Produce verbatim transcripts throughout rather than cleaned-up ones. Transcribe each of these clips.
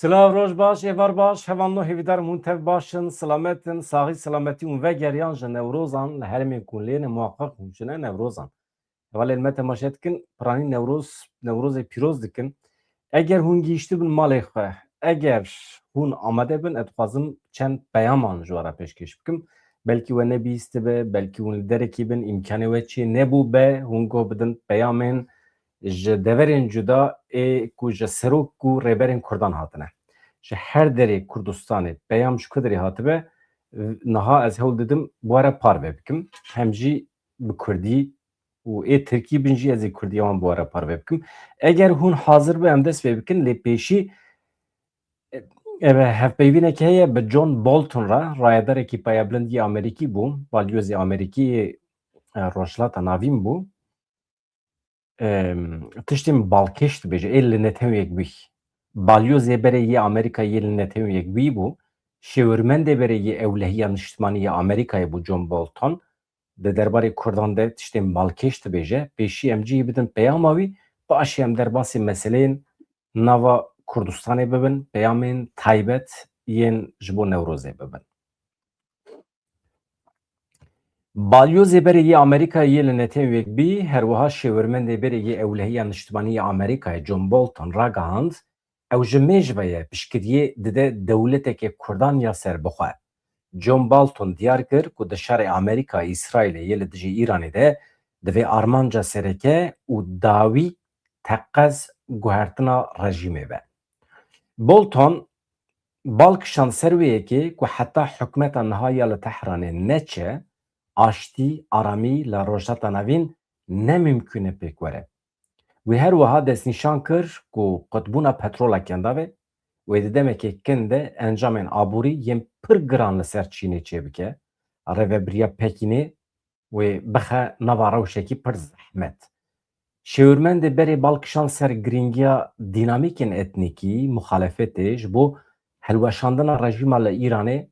Silav, roj baş, êvar baş, hevalno hêvîdar im hûn tev baş in, silamet in, saxî, silametî hûn vegeriyan ji Newrozan, li herêmên ku hûn lê ne, muhaqqeq hûn ji ne Newrozan. Hevalên me temaşe dikin, piranî Newroz, Newrozê pîroz dikin. Eger hûn gihîştibin malê xwe, eger hûn amade bin, ez dixwazim çend peyaman ji we re pêşkêş bikim. Belkî we nebihîstibe, belkî hûn li derekî bin, îmkanê we çê nebûbe, hûn guh bidin peyamên ji deverên cuda ê ku ji serok û rêberên Kurdan hatine. Ji her derê Kurdistanê peyam ji ku derê hatibe, niha ez hewl didim bi we re parve bikim. Hem jî bi Kurdî û ê Tirkî bin jî ez ê Kurdî wan bi we re parve bikim. Eger hûn hazir be em dest pê bikin, lê pêşî, e, hevpeyvînekê heye bi John Bolton re, rayedarekî payebilind yê Amerîkî bû, balyozê Amerîkî yê, e, Rojhilata Navîn bû. Em, tiştên balkêş dibêje, ê li Netewên Yekbûyî. Balyozê berê yê Amerîka yê li Netewên Yekbûyî bû, şêwirmendê berê yê Ewlehiya Niştimanî ya Amerîkayê bû John Bolton. Di derbarê Kurdan de tiştên balkêş dibêje, pêşî em cihê bidin peyama wî, paşê em derbasî meseleyên nava Kurdistanê bibin, peyamên taybet yên ji bo Newrozê bibin. Balyozê berê yê Amerîkayê yê li Netewên Yekbûyî, her wiha şêwirmendê berê yê Ewlehiya Niştimanî ya Amerîkayê John Bolton ragihand, ew ji mêj ve ye, piştgiriyê dide dewleteke Kurdan ya serbixwe. John Bolton diyar kir ku di şerê Amerîka-Îsraîlê yê li dijî Îranê de divê armanca sereke û dawî teqez guhertina rejîmê be. Bolton bal kişand ser wê yekê ku heta hikûmeta niha ya li Tehranê neçe, aştî, aramî li Rojhilata Navîn ne mimkûn e pêk were. Wî her wiha destnîşan kir ku qutbûna petrola kenda be, wê di demekê kin de encamên aborî yên pir giran li ser Çînê çêbike, rêvebiriya Pekînê wê bixe nava rewşekî pir zehmet. Şêwirmendê berê bal kişand ser girîngiya dînamîkên etnîkî, muxalefetê ji bo hilweşandina rejîma li Îranê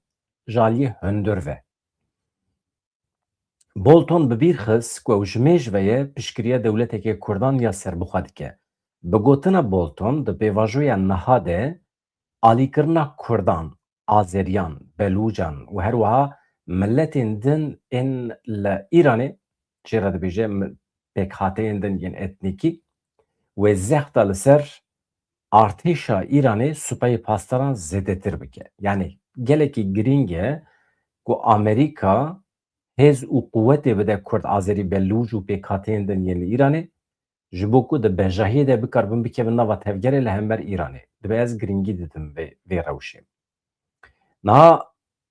ji aliyê hundir ve. Bolton bi bîr xist ku ew ji mêj ve ye piştgiriya dewleteke Kurdan ya serbixwe dike. Bi gotina Bolton, di pêvajoya niha de alîkirina Kurdan, Azeriyan, Belûcan û her wiha miletên din ên li Îranê, jê re dibêje mi-, pêkhateyên din yên etnîkî, wê zexta li ser artêşa Îranê, supayê pasdaran zêdetir bike. Yanî gelekî girîng e ku Amerîka hêz û quwetê bide Kurd, Azerî, Belûc û pêkhateyên din yên li Îranê, ji bo ku di bejahiyê de bikaribin bikevin nava tevgerê li hember Îranê. Dibe ez girîngî didim vê, vê rewşê. Niha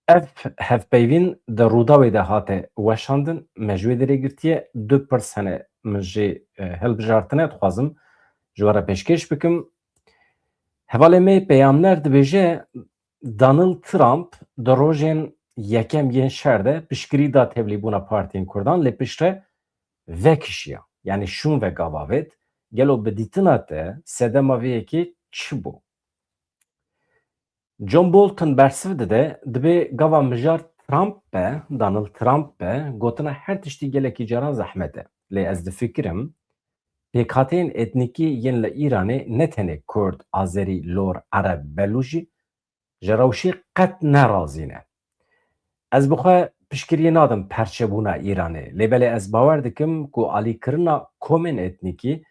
ev hevpeyvîn di Rûdawê de hate weşandin, me ji wê derê girtiye, du pirs hene min jê, e, hilbijartine dixwazim ji we re pêşkêş bikim. Hevalê me yê peyamner dibêje, Donald Trump di rojên yekem yên şer de piştgirî da tevlîbûna partiyên Kurdan, lê piştre vekişiya, yanî şûn ve gava vêt. Gelo bi dîtina te sedema vê yekê çi bû? John Bolton bersiv dide, dibê gava mijar Trump be, Donald Trump be, gotina her tiştî gelekî caran zehmet e. Lê ez difikirim, pêkhateyên etnîkî yên li Îranê ne tenê Kurd, Azerî, Lor, Ereb, Belû jî ji rewşê qet ne razî ne. Ez bi xwe piştgiriyê nadim perçebûna Îranê, lê belê ez bawer dikim ku alîkirina komên etnîkî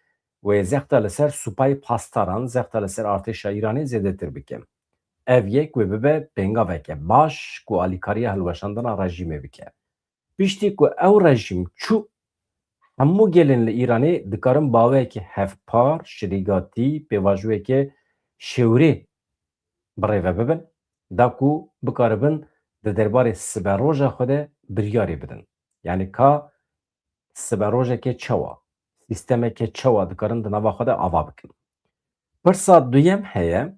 wê zexta li ser supayê pasdaran, zexta li ser artêşa Îranê zêdetir bike. Ev yek wê bibe pêngaveke baş ku alîkariya hilweşandina rejîmê bike. Piştî ku ew rejîm çû, hemû gelên li Îranê dikarin bi awayekî hevpar, şirîgatî, pêvajoyeke şêwrê bi rê ve bibin, da ku bikaribin di derbarê siberoja xwe de biryarê bidin. Yanî ka siberojeke çawa, sîstemeke çawa dikarin di nava xwe de ava bikin. Pirsa duyem heye,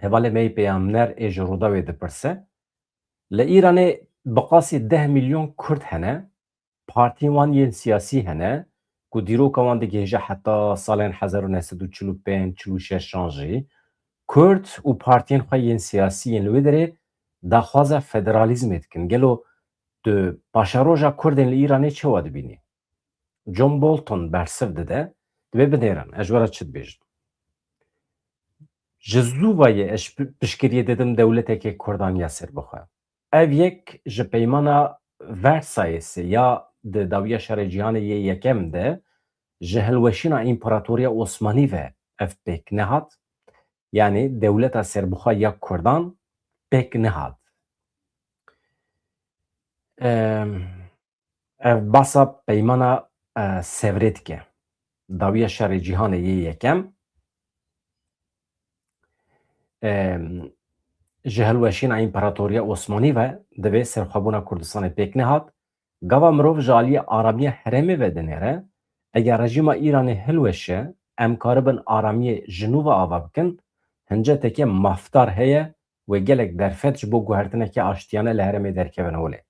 hevalê me yê peyamner ê ji Rûdawê dipirse, li Îranê bi qasî deh milyon Kurd hene, partiyên wan yên siyasî hene, ku dîroka wan digihêje heta salên hezar û neh sed û çil û pênc, çil û şeşan jî. Kurd û partiyên xwe yên siyasî yên li wê derê daxwaza federalîzmê dikin. Gelo tu paşeroja Kurdên li Îranê çawa dibînî? John Bolton bersiv dide, divê binêrin. Ez ji we re çi dibêjim? Ji zû ve yê ez pi-, piştgiriyê didim dewleteke Kurdan ya serbixwe. Ev yek ji peymana Versaillesê ya di dawiya şerê cîhanê yê yekem de ji hilweşîna Împaratoriya Osmanî ve ev pêk nehat. Yanî dewleta serbixwe ya Kurdan pêk nehat. Em, Ev basa peymana, e, Sevrê dike. Dawiya şerê cîhanê yê yekem, e, ji hilweşîna Împaratoriya Osmanî ve divê serxwebûna Kurdistanê pêk nehat. Gava mirov ji aliyê aramiya herêmê ve dinêre, eger rejîma Îranê hilweşe, em karibin aramiyê ji nû ve ava bikin, hinceteke mafdar heye wê gelek derfet ji bo guhertineke aştiyane li herêmê derkevin holê.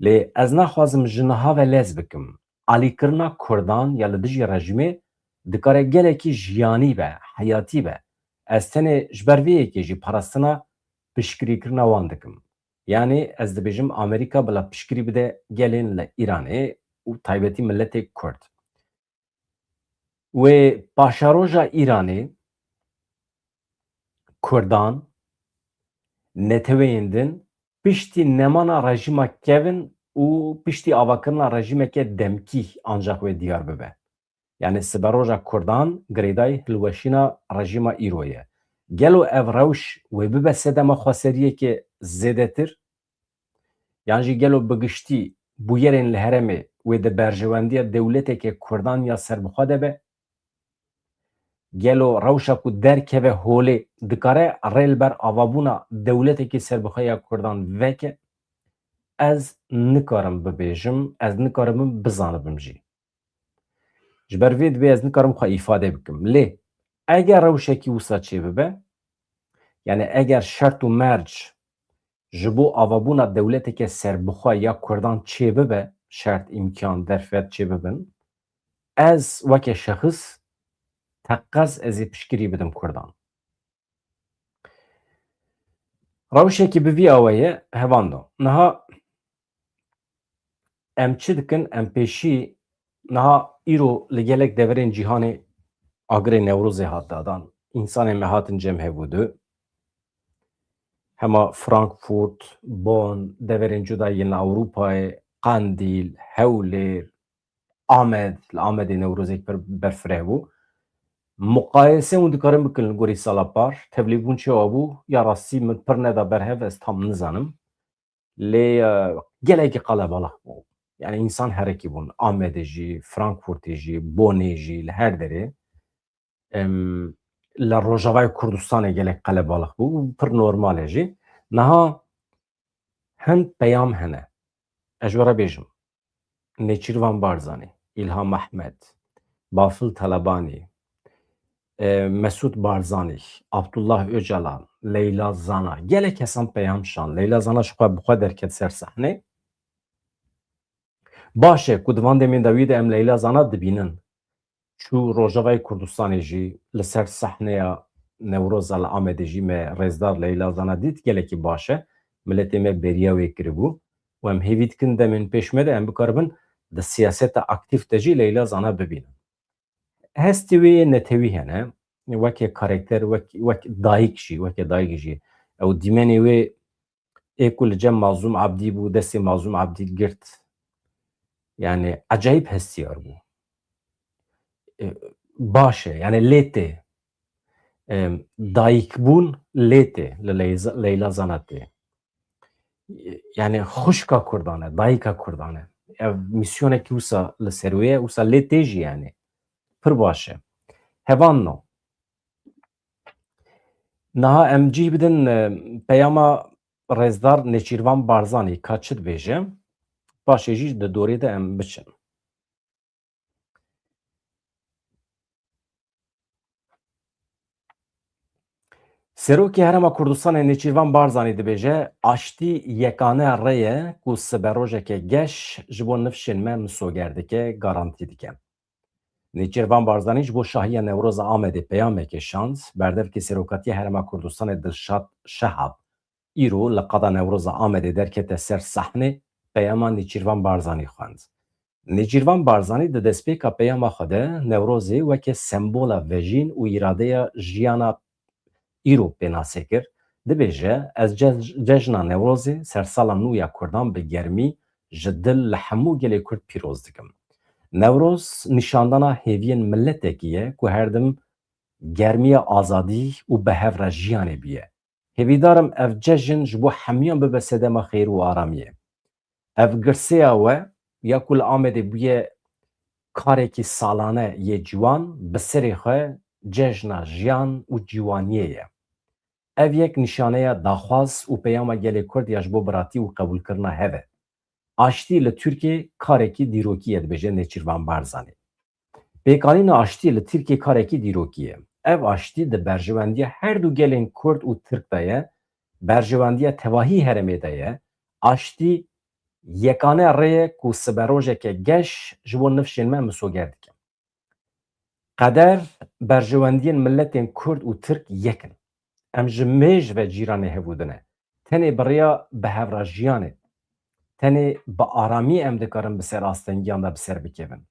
Lê ez naxwazim ji niha ve lez bikim. Alîkirina Kurdan ya li dijî rejîmê dikare gelekî jiyanî be, heyatî be. Ez tenê ji ber vê yekê jî parastina piştgirîkirina wan dikim. Yanî ez dibêjim Amerîka bila piştgirî bide gelên li Îranê û taybetî miletê Kurd. Wê paşeroja Îranê, Kurdan, neteweyên din piştî nemana rejîma kevin û piştî avakirina rejîmeke demkî ancax wê diyar bibe. Yanî siberoja Kurdan girêdayî hilweşîna rejîma îro ye. Gelo ev rewş wê bibe sedema xweseriyeke zêdetir? Yan jî gelo bi giştî bûyerên li herêmê wê di berjewendiya dewleteke Kurdan ya serbixwe de be? Gelo rewşa ku derkeve holê dikare rê li ber avabûna dewletekî serbixwe ya Kurdan veke? Ez nikarim bibêjim, ez nikaribim bizanibim jî. Ji ber vê dibê ez nikarim xwe îfade bikim. Lê eger rewşekî wisa çêbibe, yanî eger şert û merc ji bo avabûna dewleteke serbixwe ya Kurdan çêbibe, şert, îmkan, derfet çêbibin, ez weke şexis teqez ez ê piştgirî bidim Kurdan. Rewşekî bi vî awayî ye, hevando. Niha em çi dikin? Em pêşî niha îro li gelek deverên cîhanê agirê Newrozê hat dadan. Însanên me hatin cem hevûdu. Hema Frankfurt, Bonn, deverên cuda yên li Ewropayê, Qendîl, Hewlêr, Amed, li Amedê Newrozek pir berfireh bû. Muqayese hûn dikarin bikin li gorî sala par, tevlîbûn çawa bû? Ya rastî min pir neda berhev, ez tam nizanim. Lê, e, gelekî qelebalix bû. Yani însan herekî bûn. Amedê jî, Frankfurtê jî, Bonê jî, li her derê. Em, li Rojavayê Kurdistanê gelek qelebalix bû. Pir normal e jî. Niha hin peyam hene. Ez ji we re bêjim. Nêçîrvan Barzanî, Îlham Ehmed, Bafil Telebanî, e, Mesûd Barzanî, Abdullah Ocalan, Leyla Zana, gelek kesan peyam şan. Leyla Zana ji xwe bi xwe derket ser sehnê. Baş e ku di van demên dawî de em Leyla Zana dibînin. Çû Rojavayê Kurdistanê jî li ser sehneya Newroza li Amedê jî me rêzdar Leyla Zana dît, gelekî baş e. Miletê me bêriya wê kiribû û em hêvî dikin demên pêş me de em bikaribin di siyaseta aktîf de jî Leyla Zana bibînin. Hestê wê yê netewî hene, weke karakter, wek, wek dayik jî, weke dayik jî. Ew dîmenê wê ê ku li cem Mazlûm Abdî bû, destê Mazlûm Abdî girt. Yani ecayîb hestiyar bû. E, baş e, yani lê tê. E, dayikbûn lê tê, li Leyza-, Leyla Zana tê. Yani xwişka Kurdan e, dayika Kurdan e. Ev mîsyonekî wisa li ser wê ye, wisa lê tê jî yani. Pir baş e. Hevan no. Niha em cih bidin, e, peyama rêzdar Nêçîrvan Barzanî ka çi dibêje, paşê jî di dorê de em biçin. Serokê Herêma Kurdistanê Nêçîrvan Barzanî dibêje, aştî yekane rê ye ku siberojeke geş ji bo nifşên me misoger dike, garantî dike. Nêçîrvan Barzanî ji bo şahiya Newroza Amedê peyamekê şand, berdevkê Serokatiya Herêma Kurdistanê Dilşad Şehab îro li qada Newroza Amedê derkete ser sehnê, peyama Nêçîrvan Barzanî xwend. Nêçîrvan Barzanî di destpêka peyama xwe de Newrozê weke sembola vejîn û îradeya jiyana îro pênasê kir, dibêje, ez ce-, cejna Newrozê, sersala nû ya Kurdan, bi germî, ji dil li hemû gelê Kurd pîroz dikim. Newroz nîşandana hêviyên miletekî ye ku herdim germiya azadî û bi hev re jiyanê bûye. Hêvîdar im ev cejn ji bo hemiyan bibe sedema xêr û aramiyê. Ev girseya we ya ku li Amedê bûye karekî salane yê ciwan, bi serê xwe cejna jiyan û ciwaniyê ye. Ev yek nîşaneya daxwaz û peyama gelê Kurd ya ji bo biratî û qebûlkirina hev e. Aştî li Tirkiyê karekî dîrokî ye, dibêje Nêçîrvan Barzanî. Pêkanîna aştî li Tirkiyê karekî dîrokî ye. Ev aştî di berjewendiya her du gelên Kurd û Tirk de ye, berjewendiya tevahî herêmê de ye. Aştî yekane rê ye ku siberojeke geş ji bo nifşên me misoger dike. Qeder berjewendiyên miletên Kurd û Tirk yek in. Em ji mêj ve cîranê hevûdin e. Tenê bi rêya bi hev re jiyanê, tenê bi aramî em dikarin bi ser astengiyan de bi ser bikevin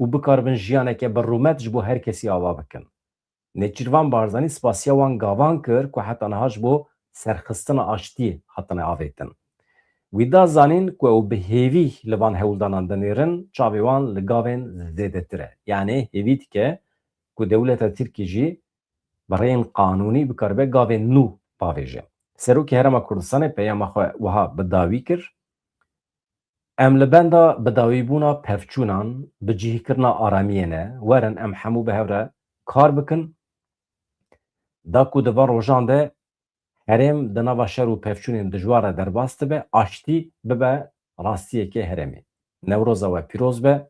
û bikaribin jiyaneke bi rûmet ji bo her kesî ava bikin. Nêçîrvan Barzanî spasiya wan gavan kir ku heta niha ji bo serxistina aştiyê hatine avêtin. Wî da zanîn ku ew bi hêvî li van hewldanan dinêrin, çavê wan li gavên zêdetir e. Yanî hêvî dike ku dewleta Tirkî jî bi rêyên qanûnî bikaribe gavên nû bavêje. Serokê Herêma Kurdistanê peyama xwe wiha bi dawî kir: Em li benda bidawîbûna pevçûnan, bicihkirina aramiyê ne, werin em hemû bi hev re kar bikin. Da ku di van rojan de herêm di nava şer û pevçûnên dijwar re derbas dibe, aştî bibe rastiyeke herêmê. Newroza we pîroz be,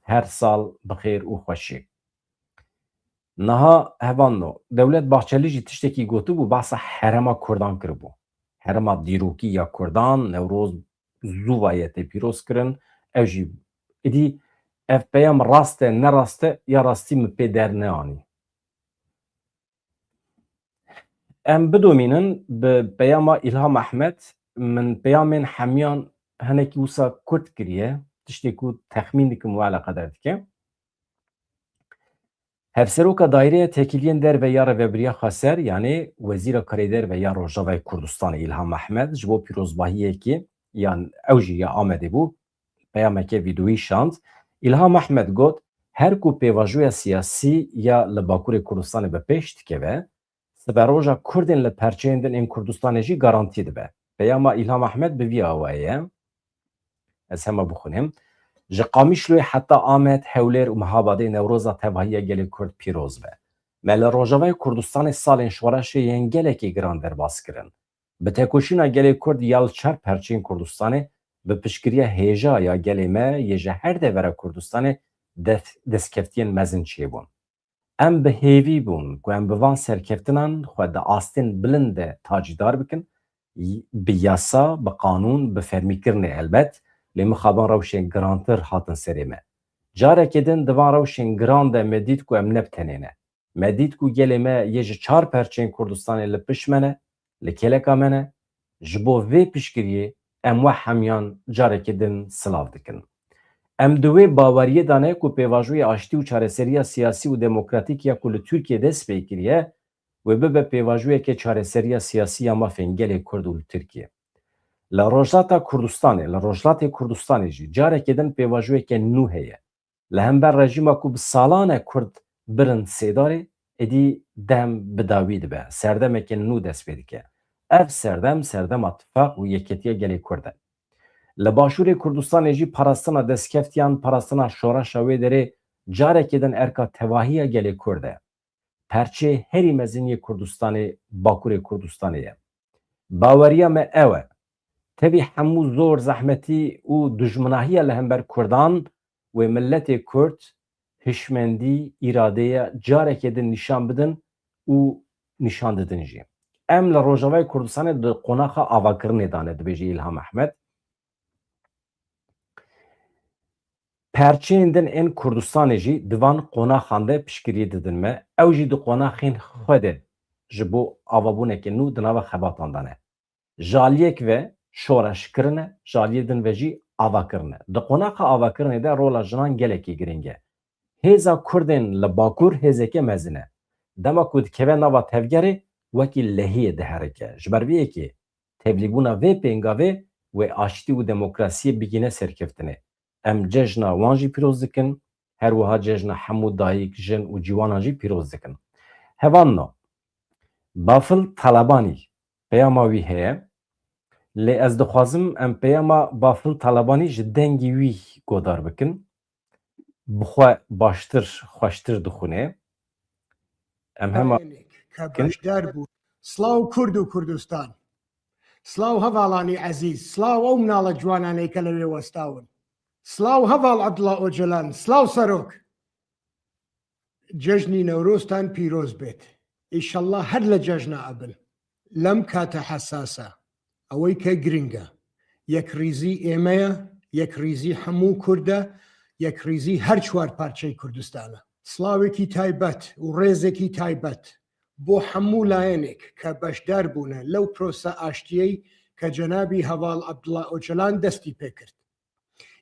her sal bi xêr û xweşî. Niha hevalno, Dewlet Bahçelî jî tiştekî gotibû, behsa herêma Kurdan kiribû. Herêma dîrokî ya Kurdan, Newroz zû va ye tê pîrozkirin. Ew jî, îdî ev peyam rast e, ne rast e, ya rastî min pê derneanî. Em bidomînin bi peyama Îlham Ehmed. Min peyamên hemiyan hinekî wisa kurt kiriye, tiştê ku texmîn dikim we eleqedar dike. Hevseroka Daîreya Têkiliyên Derve ya Rêvebiriya Xweser, yanî Wezîra Karê Derve ya Rojavayê Kurdistanê Îlham Ehmed, ji bo pîrozbahiyekê, yan ew jî ya Amedê bû, peyameke vîdeoyî şand. Îlham Ehmed got, her ku pêvajoya siyasî ya li Bakurê Kurdistanê bi pêş dikeve, siberoja Kurdên li perçeyên din ên Kurdistanê jî garantî dibe. Peyama Îlham Ehmed bi vî awayê ye. Ez hema bixwînim. Ji Qamişloyê heta Amed, Hewlêr û Mihabadê Newroza tevahiya gelê Kurd pîroz be. Me li Rojavayê Kurdistanê salên şoreşê yên gelekî giran derbas kirin. Bi tekoşîna gelê Kurd ya li çar perçeyên Kurdistanê, bi piştgiriya hêja ya gelê me yê ji her devera Kurdistanê def-, destkeftiyên mezin çêbûn. Em bi hêvî bûn ku em bi van serkeftinan xwe di astên bilind de tacîdar bikin, y-, bi yasa, bi qanûn, bi fermîkirinê helbet, lê mixabin rewşên girantir hatin serê me. Carekê din di van rewşên giran de me dît ku em ne bi tenê ne. Me dît ku gelê me yê ji çar perçeyên Kurdistanê li pişt me ne, li kêleka me ne. Ji bo vê piştgiriyê em we hemiyan carekê din silav dikin. Em di wê baweriyê de ne ku pêvajoyê aştî û çareseriya siyasî û demokratîk ya ku li Tirkiyê dest pê kiriye, wê bibe pêvajoyeke çareseriya siyasî ya mafên gelê Kurd û li Tirkiyê. Li Rojhilata Kurdistanê, li Rojhilatê Kurdistanê jî carekê din pêvajoyeke nû heye. Li hember rejîma ku bi salan e Kurd birin sêdarê, êdî dem bi dawî dibe. Serdemeke nû dest pê dike. Ev serdem, serdema tifaq û yeketiya gelê Kurd e. Li Başûrê Kurdistanê jî parastina destkeftiyan, parastina şoreşa wê derê carekê din erka tevahiya gelê Kurd e. Perçeyê herî mezin yê Kurdistanê Bakurê Kurdistanê ye. Baweriya me ew e. Tevî hemû zor, zehmetî û dijminahiya li hember Kurdan wê miletê Kurd hişmendî, îradeya carekê din nîşan bidin û nîşan didin jî. Em li Rojavayê Kurdistanê di qonaxa avakirinê de ne, dibêje Îlham Ehmed. Perçeyên din ên Kurdistanê jî di van qonaxan de piştgiriyê didin me. Ew jî di qonaxên xwe de ji bo avabûneke nû di nava xebatan de ne. Ji aliyek ve şoreş kirine, ji aliyê din ve jî ava kirine. Di qonaxa avakirinê de rola jinan gelekî girîng e. Hêza Kurdên li Bakur hêzeke mezin e. Dema ku dikeve nava tevgerê, wekî lehiyê diherike. Ji ber vê yekê tevlîbûna vê pêngavê wê aştî û demokrasiyê bigîne serkeftinê. Em cejna wan jî pîroz dikin, her wiha cejna hemû dayik, jin û ciwanan jî pîroz dikin. Hevalno, Bafil Talebanî peyama wî heye, lê ez dixwazim em peyama Bafil Talebanî ji dengî wî godar bikin. Bi xwe baştir, xweştir dixwîne. Em hema Layinêk ke beşdar bû. Slaw Kurd û Kurdistan. Slaw hevalanî ezîz. Slaw ew minala ciwananê ke li wê westawin. Slaw heval Abdullah Ocalan. Slaw Serok. Cejnî Newroztan pîroz bêt. Înşallah her li cejna ebin. Lem kate hesas e. Eweyke giring e. Yekrîzî ême ye, yekrîzî hemû Kurd e, yekrîzî her çar parçeyê Kurdistan e. Slawekî taybet û rêzekî taybet bo hemû layenêk ke beşdar bûne lew prosa aştiyê ke cenabî heval Abdullah Ocalan destî pê kir.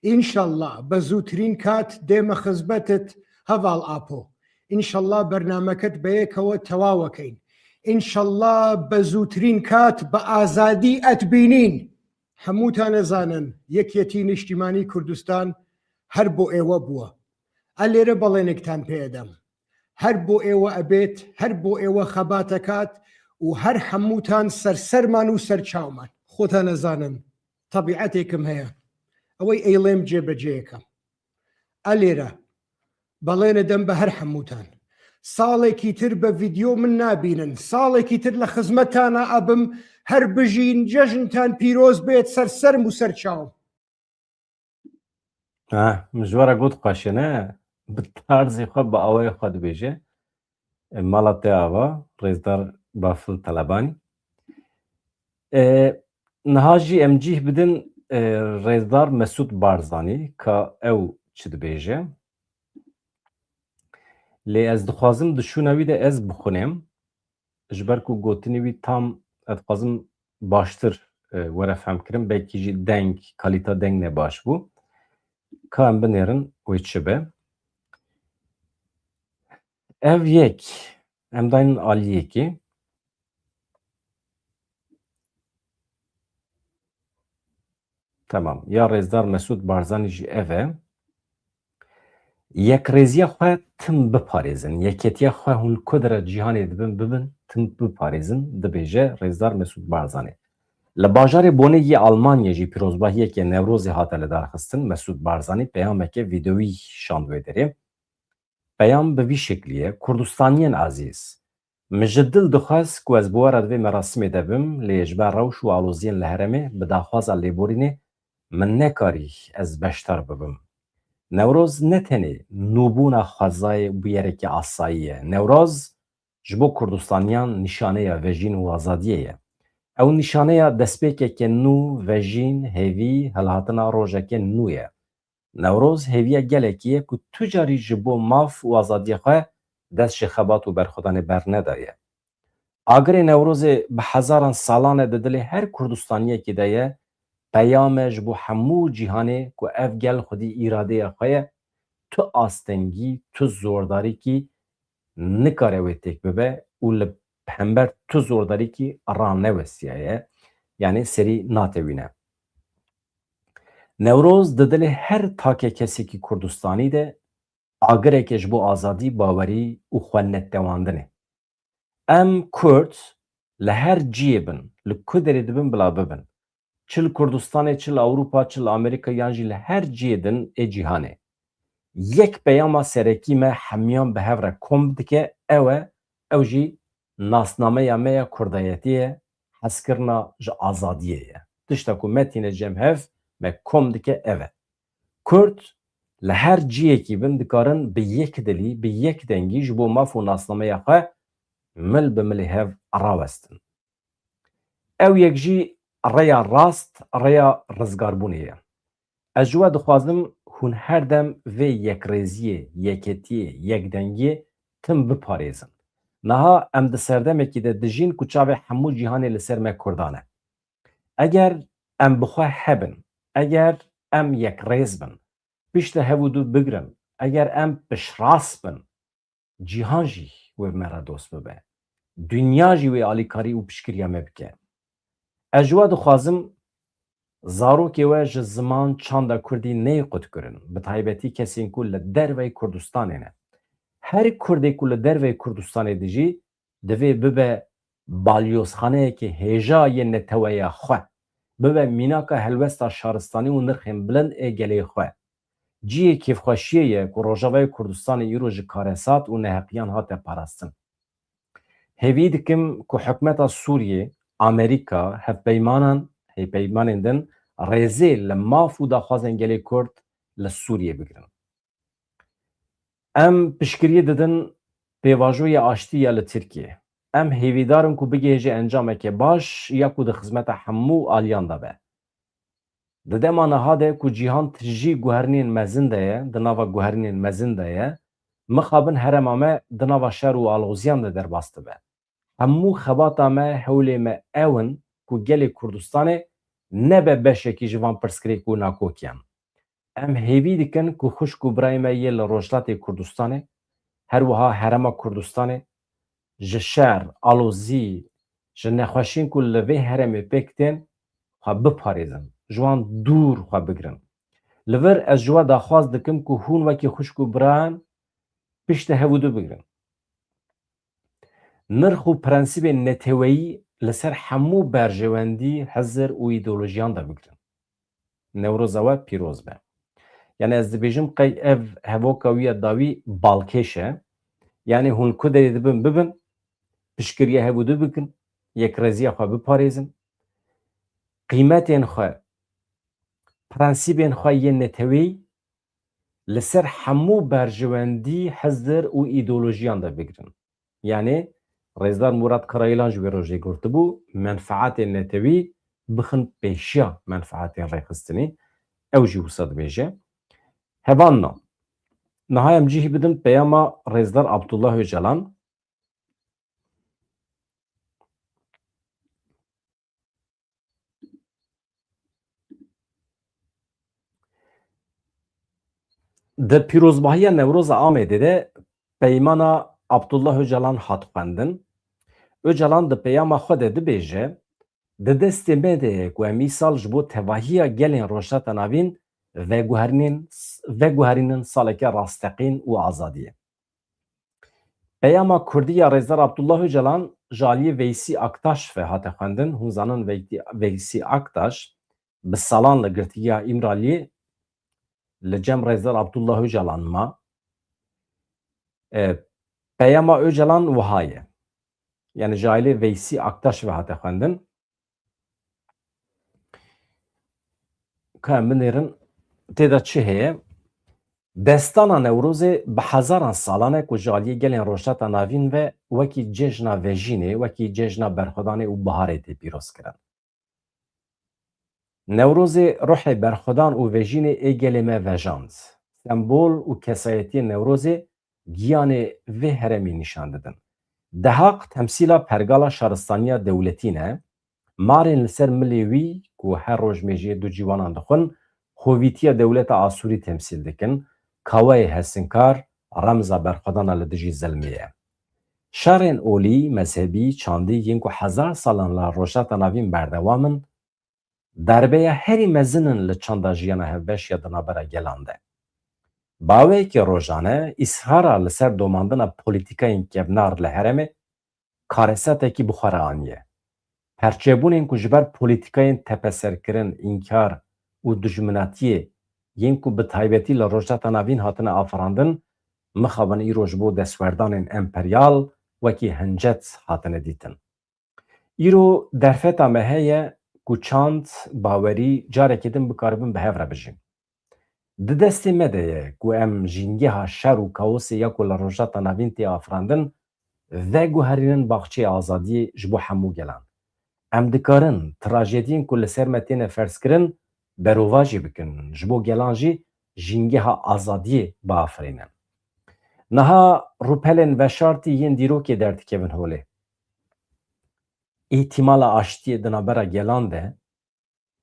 Înşallah bi zûtirîn kat dême xizbetit heval Apo. Înşallah bernameket bi yekhewe tewawe keyn. Înşallah bi zûtirîn kat bi azadî et bînîn. Hemûtan e zanin, Yekyetî Niştîmanî Kurdistan her bo êwe bûwe. E lêre belênektan pê edem. Her bo êwe ebêt, her bo êwe xebate kat û her hemûtan ser serman û ser çawman. Xotan e zanin, tebîetêkim heye. Ewey eylêm cêbecê yekem. E lêre belêne dem bi her hemûtan. Salekî tir bi vîdeo min nabînin. Salekî tir li xizmetana ebim. Her bijîn, cejntan pîroz bêt, ser serm û ser çawm. Ha, min ji we re got xweş e, ne? Bi tarzê xwe, bi awayê xwe dibêje. E, mala te ava, rêzdar Bafil Telebanî. E, niha jî em cih bidin, e, rêzdar Mesûd Barzanî, ka ew çi dibêje. Lê ez dixwazim di şûna wî de ez bixwînim. Ji ber ku gotinê wî tam, ez dixwazim baştir, e, were fehmkirin. Belkî jî deng, kalîta deng ne baş bû. Ka em binêrin wê çi be. Ev yek, em daynin aliyekê. Tamam. Ya rêzdar Mesûd Barzanî jî ev e. Yekrêziya xwe tim biparêzin. Yeketiya xwe hûn li ku dera cîhanê dibin bibin, tim biparêzin, dibêje rêzdar Mesûd Barzanî. Li bajarê Bonê yê Almanyê jî pîrozbahiyeke Newrozê hate lidarxistin. Mesûd Barzanî peyameke vîdeoyî şand wê derê. Peyam bi vî şeklî ye: Kurdistaniyên ezîz, min ji dil dixwest ku ez bi we re di vê merasimê de bim, lê ji ber rewş û aloziyên li herêmê bi daxwaza lêborînê min nekarî ez beşdar bibim. Newroz ne tenê nûbûna xwezayê bûyerekî asayî ye. Newroz ji bo Kurdistaniyan nîşaneya vejîn û azadiyê ye. Ew nîşaneya destpêkeke nû, vejîn, hêvî, hilhatina rojeke nû ye. Newroz hêviya gelekî ye ku tu carî ji bo maf û azadiya xwe dest ji xebat û berxwedanê bernedaye. Agirê Newrozê bi hezaran salan e di dilê her Kurdistaniyekî de ye, peyam e ji bo hemû cîhanê ku ev gel xwedî îradeya xwe ye, tu astengî, tu zordarîkî nikare wê têk bibe û li hember tu zordarîkî ranewestiyaye, yanî serî natewîne. Newroz di dilê her take kesekî Kurdistanî de agireke ji bo azadî, bawerî û xwenetewandinê. Em Kurd li her ciyê bin, li ku derê dibin bila bibin. Çi li Kurdistanê, çi li Ewropa, çi li Amerîka yan jî li her ciyê din ê cîhanê. Yek peyama serekî me hemiyan bi hev re kom dike, ew e, ew jî nasnameya me ya kurdayetî ye, hezkirina ji azadiyê ye. Tişta ku me tîne cem hev, me kom dike ev e. Kurd li her ciyekî bin dikarin bi yek dilî, bi yek dengî ji bo maf û nasnameya xwe mil bi milê hev rawestin. Ew yek jî rêya rast, rêya rizgarbûnê ye. Ez ji we dixwazim hûn her dem vê yekrêziyê, yeketiyê, yekdengiyê tim biparêzin. Niha em di serdemekî de dijîn ku çavê hemû cîhanê li ser me Kurdan e. Eger em bi xwe hebin, eger em yekrêz bin, piştre hev û dû bigrin, eger em piştrast bin, cîhan jî wê bi me re dost bibe. dinya jî wê alîkarî û piştgiriya me bike. Ez ji we dixwazim zarokê we ji ziman çanda kurdî neyê qutkirin, bi taybetî kesên ku li derveyî Kurdistanê ne. Her kurdê ku li derveyî Kurdistanê dijî, divê bibe balyozxaneyekê hêja yê neteweya xwe, bibe mînaka helwesta şaristanî û nirxên bilind ê gelê xwe. Cihê kêfxweşiyê ye ku Rojavayê Kurdistanê îro ji karesat û neheqiyan hate parastin. Hêvî dikim ku hikûmeta Sûriyê, Amerîka, hevpeymanan, hevpeymanên din rêzê li maf û daxwazên gelê Kurd li Sûriyê bigirin. Em piştgiriyê didin pêvajoyê aştî ya li Tirkiyê. Em hêvîdar in ku bigihêje encameke baş ya ku di xizmeta hemû aliyan de be. Di dema niha de ku cîhan tijî guherînên mezin de ye, di nava guherînên mezin de ye, mixabin herêma me di nava şer û aloziyan de derbas dibe. Hemû xebata me, hewlê me ew in ku gelê Kurdistanê nebe beşekî ji van pirsgirêk û nakokiyan. Em hêvî dikin ku xwişk û birayê me yê li Rojhilatê Kurdistanê, her wiha Herêma Kurdistanê ji şer, alozî, ji nexweşiyên ku li vê herêmê pêk tên xwe biparêzin, ji wan dûr xwe bigirin. Li vir ez ji we daxwaz dikim ku hûn wekî xwişk û birayan piştê hev û du bigirin. Nirx û prensîbên neteweyî li ser hemû berjewendî, hizir û îdeolojiyan de bigirin. Newroza we pîroz be. Yani ez dibêjim qey ev hevoka wî ya dawî balkêş e. Yani hûn ku derê dibin bibin, piştgiriya hev û du bikin, yekrêziya xwe biparêzin. Qîmetên xwe, prensîbên xwe yên neteweyî li ser hemû berjewendî, hizir û îdeolojiyan de bigirin. Yani Rêzdar Murat Karayilan ji wê rojê gotibû, menfaetên netewî bixin pêşiya menfaetên rêxistinî. Ew jî wisa dibêje. Hevanna. Niha em cihî bidin peyama Rêzdar Abdullah Ocalan. Di pîrozbahiya Newroza Amedê de peymana Abdullah Ocalan hat xwendin. Ocalan di peyama xwe de dibêje, di destê me de ye ku em îsal ji bo tevahiya gelên Rojhilata Navîn veguherînin, veguherînin saleke rasteqîn û azadiyê. Peyama kurdî ya Rêzdar Abdullah Ocalan ji aliyê Veysî Aktaş ve hate xwendin. Hûn zanin Veysî, Veysî Aktaş bi salan li girtiya Îmraliyê li cem Rêzdar Abdullah Ocalan ma. E, peyama Ocalan wiha ye. Yani ji aliyê Veysî Aktaş ve hate xwendin. Ka em binêrin, tê de çi heye? Destana Newrozê bi hezaran salan e ku ji aliyê gelên Rojhilata Navîn ve wekî cejna vejînê, wekî cejna berxwedanê û biharê tê pîroz kirin. Newrozê ruhê berxwedan û vejînê ê gelê me vejand. Sembol û kesayetiyên Newrozê giyanê vê herêmî nîşan didin. Dehaq temsîla pergala şaristaniya dewletî ne, marên li ser milê wî ku her roj mêjiyê du ciwanan dixwin, hovîtiya dewleta Asûrî temsîl dikin, kaweyê hesinkar, remza berxwedana li dijî zilmê ye. Şerên olî, mezhebî, çandî yên ku hezar salan li Rojhilata Navîn berdewam in, darbeya herî mezin in li çanda jiyana hevbeş ya di navbera gelan de. Baweyekê rojane îsrara li ser domandina polîtîkayên kevnar li herêmê karesatekî bi xwe re aniye. Perçebûnên ku ji ber polîtîkayên tepeserkirin, înkar û dijminatiyê yên ku bi taybetî li Rojhilata Navîn hatine afirandin, mixabin îro ji bo destwerdanên emperyal wekî hincet hatine dîtin. Îro derfeta me heye ku çand, bawerî carekê din bikaribin bi hev re bijîn. Di destê me de ye ku em jîngeha şer û kaosê ya ku li Rojhilata Navîn tê afirandin, veguherînin baxçeyê azadiyê ji bo hemû gelan. Em dikarin trajediyên ku li ser me têne ferzkirin berovajî bikin, ji bo gelan jî jîngeha azadiyê biafirînin. Niha rûpelên veşartî yên dîrokê derdikevin holê. Îhtîmala aştiyê di navbera gelan de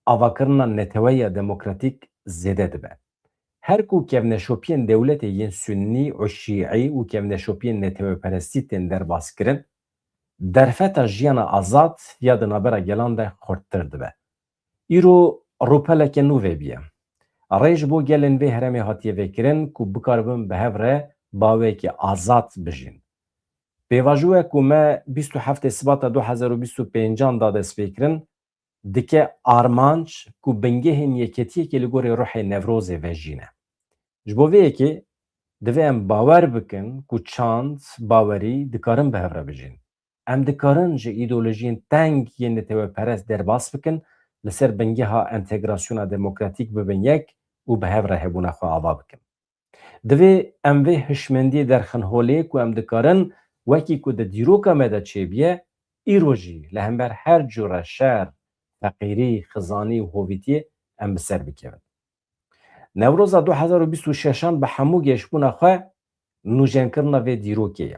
avakirina neteweya demokratîk zêde dibe. Her ku kevneşopiyên dewletê yên sunnî û şîî û kevneşopiyên neteweperestî tên derbaskirin, Derfeta jiyana azad ya di navbera gelan de xurttir dibe. Îro rûpeleke nû vebîye. Rê ji bo gelên vê herêmê hatiye vekirin ku bikaribin bi hev re baweyekî azad bijîn. Pêvajoyek ku me bîst û heftê Sibata du hezar û bîst û pêncan da dest pê kirin, dike armanc ku bingehên yeketiyekê li gorî ruhê Newrozê vejîne. Ji bo vê yekê divê em bawer bikin ku çand, bawerî dikarin bi hev re bijîn. Em dikarin ji îdeolojiyên teng yên neteweperest derbas bikin, li ser bingeha entegrasyona demokratîk bibin yek û bi hev re hebûna xwe ava bikin. Divê em vê hişmendiyê derxin holê ku em dikarin, wekî ku di dîroka me de çêbûye, îro jî li hember her cure şer, feqîrî, xizanî û hovîtiyê em bi ser bikevin. Newroza du hezar û bîst û şeşan bi hemû geşbûna xwe nûjenkirina vê dîrokê ye.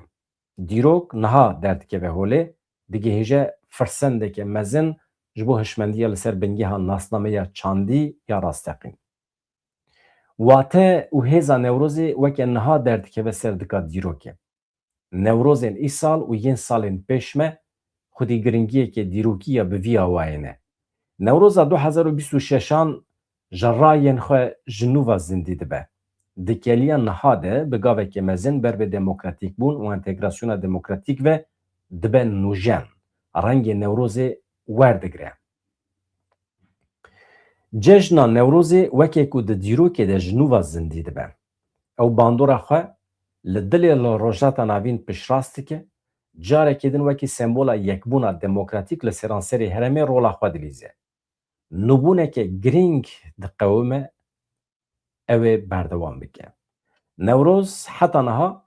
Dîrok niha derdikeve holê, digihêje firsendeke mezin ji bo hişmendiya li ser bingeha nasnameya çandî ya rasteqîn. Wate û hêza Newrozê weke niha derdikeve ser dika dîrokê. Newrozên îsal û yên salên pêş me xwedî giringiyeke dîrokî ya bi vî awayê ne. Newroza du hezar û bîst û şeşan ji rayên xwe ji nû ve zindî dibe. Di keliya niha de bi gaveke mezin ber bi demokratîkbûn û entegrasyona demokratîk ve dibe nûjen. Rengê Newrozê werdigire. Cejna Newrozê weke ku di dîrokê de ji nû ve zindî dibe. Ew bandora xwe li dilê li Rojhilata Navîn piştrast dike, carekê din wekî sembola yekbûna demokratîk li seranserê herêmê rola xwe dilîze. Nûbûneke girîng diqewime ew ê berdewam bike. Newroz heta niha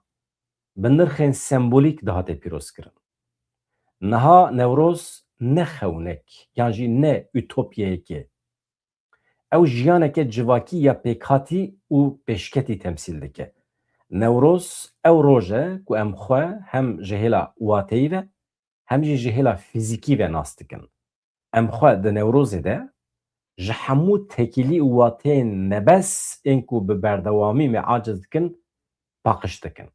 bi nirxên sembolîk dihate pîrozkirin. Niha Newroz ne xewnek yan jî ne utopyayekê. Ew jiyaneke civakî ya pêkhatî û pêşketî temsîl dike. Newroz ew roj e ku em xwe hem ji hêla wateyî ve hem jî ji hêla fîzîkî ve nas dikin. Em xwe di Newrozê de ji hemû tekîlî û wateyên nebes ên ku bi berdewamî me aciz dikin, paqij dikin.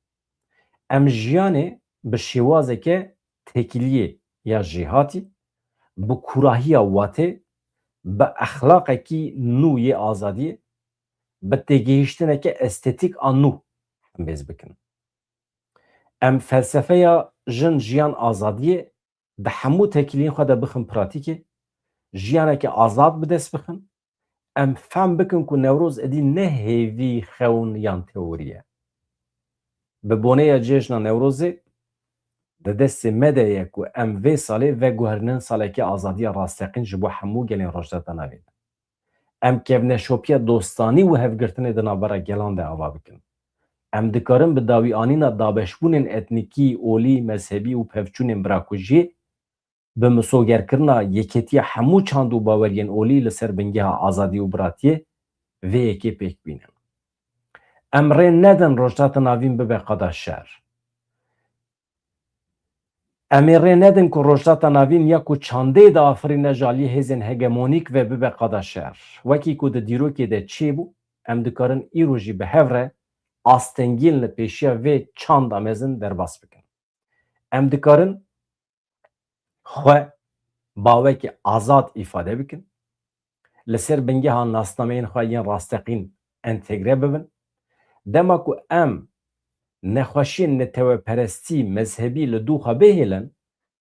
Em jiyanê bi şêwazeke tekîliyê ya jêhatî, bi kûrahiya watê, bi exlaqekî nû yê azadiyê, bi têgihiştineke estetîk a nû hembêz bikin. Em felsefeya jin, jiyan, azadiyê di hemû tekîliyên xwe de bixin pratîkê, jiyaneke azad bi dest bixin, em fehm bikin ku Newroz êdî ne hêvî, xewn yan teorî ye. Bi boneya cejna Newrozê di destê me de ye ku em vê salê veguherînin saleke azadiya rasteqîn ji bo hemû gelên Rojhilata Navîn. Em kevneşopiya dostanî û hevgirtinê di navbera gelan de ava bikin. Em dikarin bi dawîanîna dabeşbûnên etnîkî, olî, mezhebî û pevçûnên birakujiyê, bi misogerkirina yeketiya hemû çand û baweriyên olî li ser bingeha azadî û biratiyê vê yekê pêk bînin. Em rê nedin Rojhilata Navîn bibe qada şer. Em ê rê nedin ku Rojhilata Navîn ya ku çandê diafirîne ji aliyê hêzên hegemonîk ve bibe qada şer. Wekî ku di dîrokê de çêbû, em dikarin îro jî bi hev re astengiyên li pêşiya vê çanda mezin derbas bikin. Em dikarin xwe bawekî azad îfade bikin, li ser bingeha nasnameyên xwe yên rasteqîn entegre bibin. Dema ku em nexweşiyên neteweperestî, mezhebî li dû xwe bihêlin,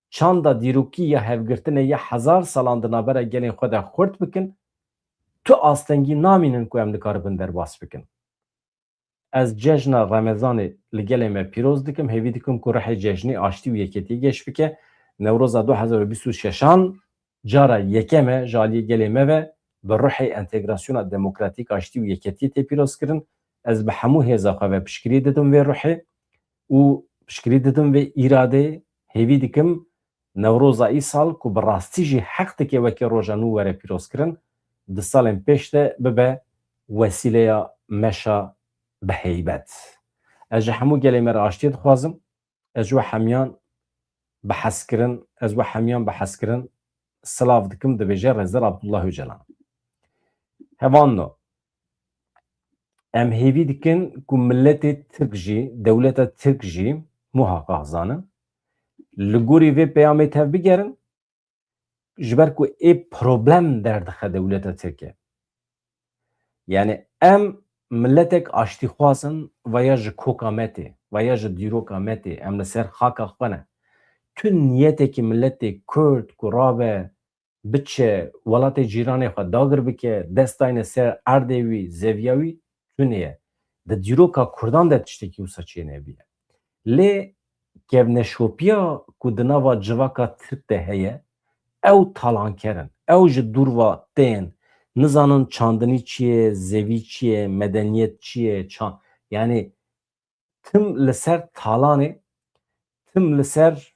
çanda dîrokî ya hevgirtinê ya hezar salan di navbera gelên xwe de xurt bikin, tu astengî namînin ku em dikaribin derbas bikin. Ez cejna Remezanê li gelê me pîroz dikim. Hêvî dikim ku ruhê cejnê, aştî û yeketiyê geş bike. Newroza du hezar û bîst û şeşan cara yekem e ji aliyê gelê me ve bi ruhê entegrasyona demokratîk, aştî û yeketiyê tê pîrozkirin. Ez bi hemû hêza xwe ve piştgirî didim vê ruhê û piştgirî didim vê îradeyê. Hêvî dikim Newroza îsal ku bi rastî jî heq dike weke roja nû were pîrozkirin, di salên pêş de bibe wesîleya meşa bi heybet. Ez ji hemû gelê me re aştiyê dixwazim. Ez ji we hemiyan bi hezkirin, ez we hemiyan bi hezkirin silav dikim, dibêje Rêzdar Abdullah Ocalan. Hevalno, em hêvî dikin ku miletê Tirk jî, dewleta Tirk jî muhaqaq zanin, Li gorî vê peyamê tev bigerin, ji ber ku ê problem derdixe dewleta Tirke. Yani em miletek aştîxwaz in, veya ji koka me tê, veya ji dîroka me tê, em li ser xaka xwe ne. Tu niyetekî miletê Kurd ku rabe biçe welatê cîranê xwe dagir bike, dest dayne ser erdê wî, zeviya wî, tune ye. Di dîroka Kurdan de tiştekî wisa çênebiye. Lê kevneşopiya ku di nava civaka Tirk de heye, ew talanker in. Ew ji dûr ve tên, nizanin çandinî çi ye, zevî çi ye, medeniyet çi ye, çan-, yani tim li ser talanê, tim li ser,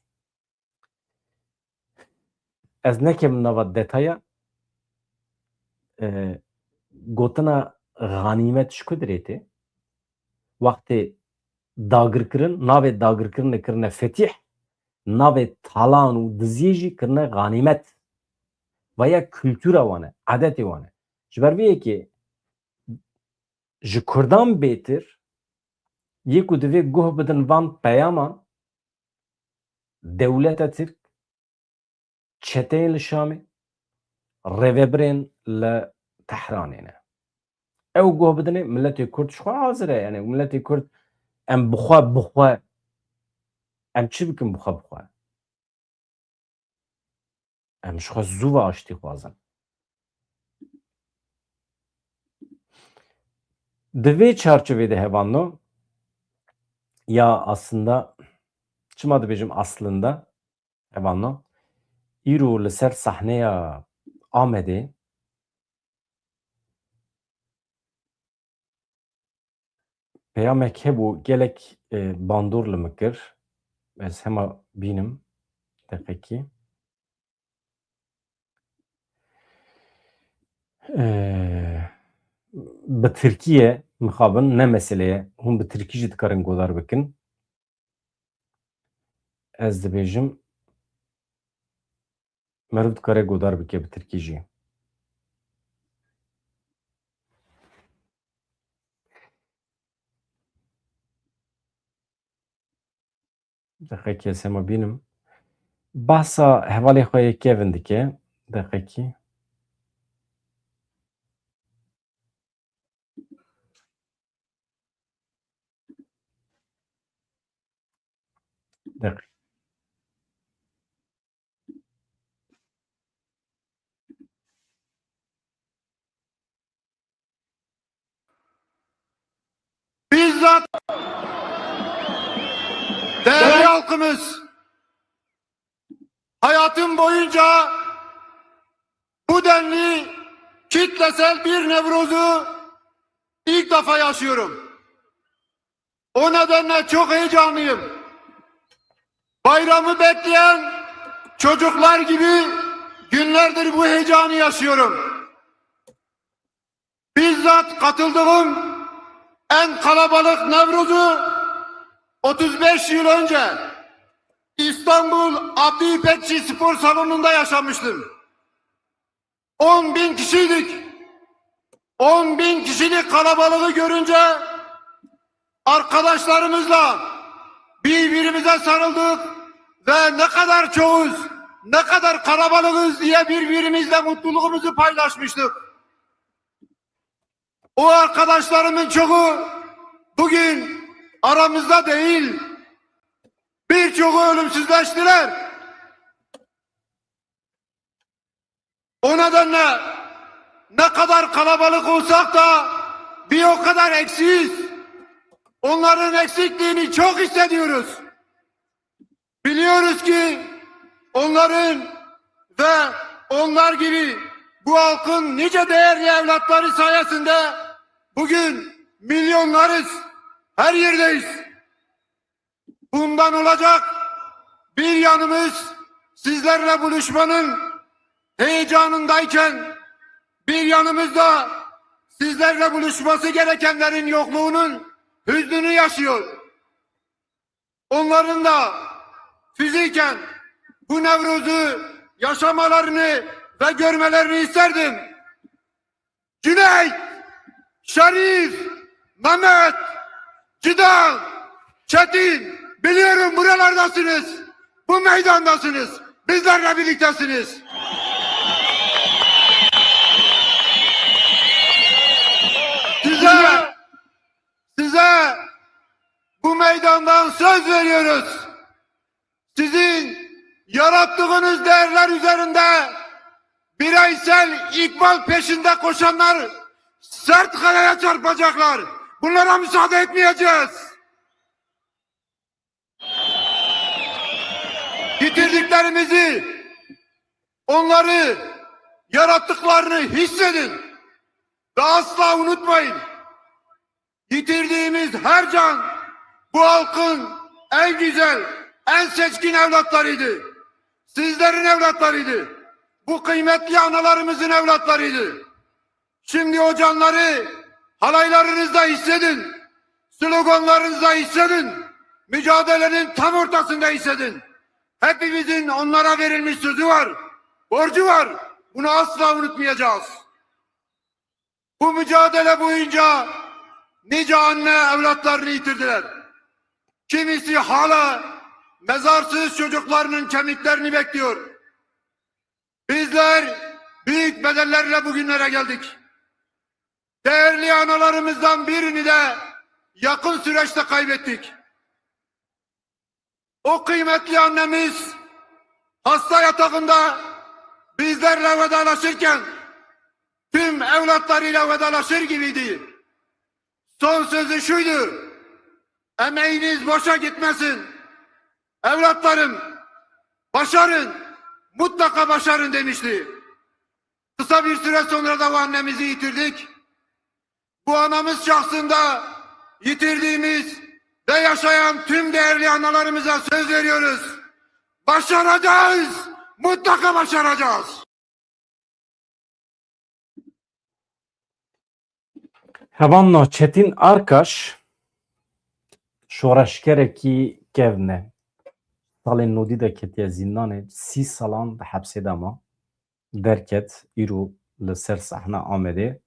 ez nekevim nava detaya, e, gotina xanîmet ji ku dirê tê? Wextê dagirkirin, navê dagirkirinê kirine fetîh, navê talan û diziyê jî kirine xanîmet. Veya kultura wan e, adetê wan e. Ji ber vê yekê ji Kurdan bêtir yê ku divê guh bidin van peyaman, dewleta Tirk, çeteyên li Şamê, rêvebirên li Tehranê ne. Ew guh bidinê, miletê Kurd ji xwe hazir e. Yani miletê Kurd em bi xwe, bi xwe, em çi bikin bi xwe, bi xwe? Em ji xwe zû ve aştî xwazin. Di vê çarçovê de hevalno, ya aslında, çima dibêjim aslında, hevalno, îro li ser sahneya Amedê peyamek hebû, gelek, e, bandor li min kir. Ez hema bînim. Deqekî. E, bi tirkî ye, mixabin, ne mesele ye. Hûn bi tirkî jî dikarin godar bikin. Ez dibêjim, meriv dikare godar bike bi tirkî jî. Deqekê sema bînim. Bahsa hevalê xwe yê Kevin dike. Deqekî. Deqî. Bizzat değerli halkımız, hayatım boyunca bu denli kitlesel bir Nevroz'u ilk defa yaşıyorum. O nedenle çok heyecanlıyım. Bayramı bekleyen çocuklar gibi günlerdir bu heyecanı yaşıyorum. Bizzat katıldığım en kalabalık Nevroz'u otuz beş yıl önce İstanbul Abdi İpekçi Spor Salonu'nda yaşamıştım. On bin kişiydik. On bin kişilik kalabalığı görünce arkadaşlarımızla birbirimize sarıldık ve ne kadar çoğuz, ne kadar kalabalığız diye birbirimizle mutluluğumuzu paylaşmıştık. O arkadaşlarımın çoğu bugün aramızda değil, birçoğu ölümsüzleştiler. O nedenle ne kadar kalabalık olsak da bir o kadar eksiyiz. Onların eksikliğini çok hissediyoruz. Biliyoruz ki onların ve onlar gibi bu halkın nice değerli evlatları sayesinde bugün milyonlarız, her yerdeyiz. Bundan olacak bir yanımız sizlerle buluşmanın heyecanındayken bir yanımız da sizlerle buluşması gerekenlerin yokluğunun hüznünü yaşıyor. Onların da fiziken bu Nevruz'u yaşamalarını ve görmelerini isterdim. Cüneyt, Şerif, Mehmet, Cidal, Çetin, biliyorum buralardasınız. Bu meydandasınız. Bizlerle birliktesiniz. Size, size bu meydandan söz veriyoruz. Sizin yarattığınız değerler üzerinde bireysel ikbal peşinde koşanlar sert kayaya çarpacaklar. Bunlara müsaade etmeyeceğiz. Yitirdiklerimizi, onları yarattıklarını hissedin ve asla unutmayın. Yitirdiğimiz her can bu halkın en güzel, en seçkin evlatlarıydı. Sizlerin evlatlarıydı. Bu kıymetli analarımızın evlatlarıydı. Şimdi o canları halaylarınızda hissedin, sloganlarınızda hissedin, mücadelenin tam ortasında hissedin. Hepimizin onlara verilmiş sözü var, borcu var. Bunu asla unutmayacağız. Bu mücadele boyunca nice anne evlatlarını yitirdiler. Kimisi hala mezarsız çocuklarının kemiklerini bekliyor. Bizler büyük bedellerle bugünlere geldik. Değerli analarımızdan birini de yakın süreçte kaybettik. O kıymetli annemiz hasta yatağında bizlerle vedalaşırken tüm evlatlarıyla vedalaşır gibiydi. Son sözü şuydu: "Emeğiniz boşa gitmesin. Evlatlarım, başarın, mutlaka başarın," demişti. Kısa bir süre sonra da o annemizi yitirdik. Bu anamız şahsında yitirdiğimiz ve yaşayan tüm değerli analarımıza söz veriyoruz. Başaracağız, mutlaka başaracağız. Hevalno Çetin Arkaş şoreşgerekî kevn e. Salên nodî de ketiye zîndanê, sî salan di hepsê de ma. Derket, îro li ser sehna Amedê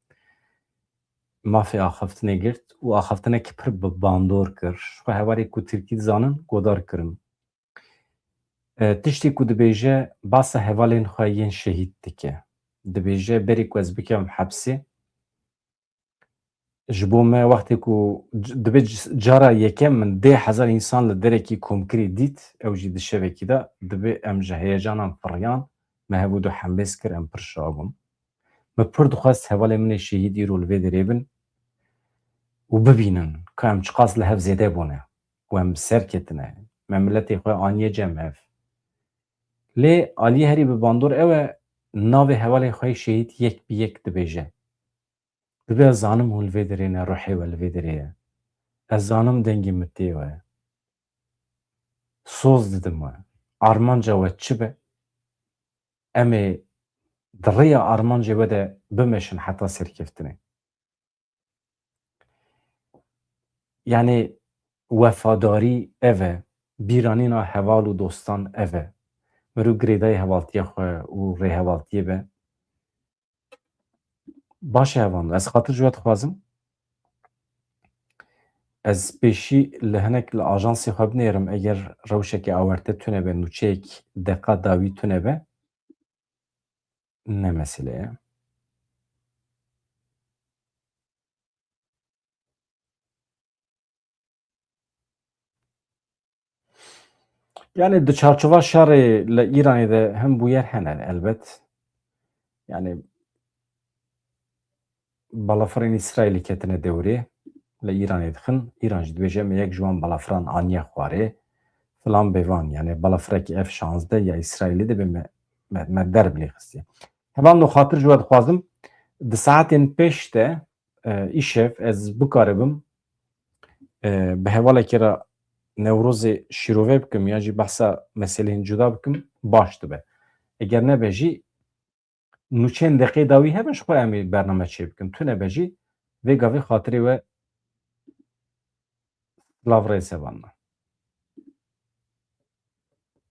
mafê axaftinê girt û axaftinekî pir bi bandor kir. Ji xwe hevalê ku tirkî dizanin, godar kirin. E, tiştê ku dibêje, basa hevalên xwe yên şehîd dike. Dibêje, berê ku ez bikevim hepsê, ji bo me wextê ku c-, dibe c-, cara yekem min deh hezar însan li derekî komkirî dît, ew jî di şevekî de, dibe em ji heyecanan firiyan, me hev û du hembêz kir, em pir şa bûn. Min pir dixwest hevalên min ê şehîd îro li vê derê bin û bibînin ka em çiqas li hev zêde bûne û em bi ser ketine. Me miletê xwe aniye cem hev. Lê aliyê herî bi bandor ew e, navê hevalê xwe yê şehîd yek bi yek dibêje. Dibe ez zanim hûn li vê derê ne, ruhê we li vê derê ye. Ez zanim dengê min tê we ye. Soz didim we. Armanca we çi be? Em ê di rêya armancê we de bimeşin heta serkeftinê. Yanî wefadarî ev e, bîranîna heval û dostan ev e. Mirov girêdayî hevaltiya xwe û rêhevaltiyê be. Baş e hevalno, ez xatir ji we dixwazim. Ez pêşî li hinek li ajansê xwe binêrim, eger rewşeke awarte tune be, nûçeyek deqa dawî tune be, ne mesele ye. Yani di çarçova şerê li Îranê de him bûyer hene elbet. Yani balafirên Îsraîlî ketine dewrê, li Îranê dixin. Îran jî dibêje me yek ji wan balafiran aniye xwarê. Filan bêvan, yani balafirek F şazdeh ya Îsraîlî dibe me, me, me derbilî xistiye. Hevalno xatir ji we dixwazim, di saetên pêş de, e, îşev ez bikaribim, e, bi hevalekê re Newrozê şîrove bikim ya jî behsa meseleyên cuda bikim, baş dibe. Eger nebe jî nûçeyên deqê dawî hebe, ji xwe em ê bername çêbikin. Tune be jî vê gavê xatirê we silav rêz hevalno.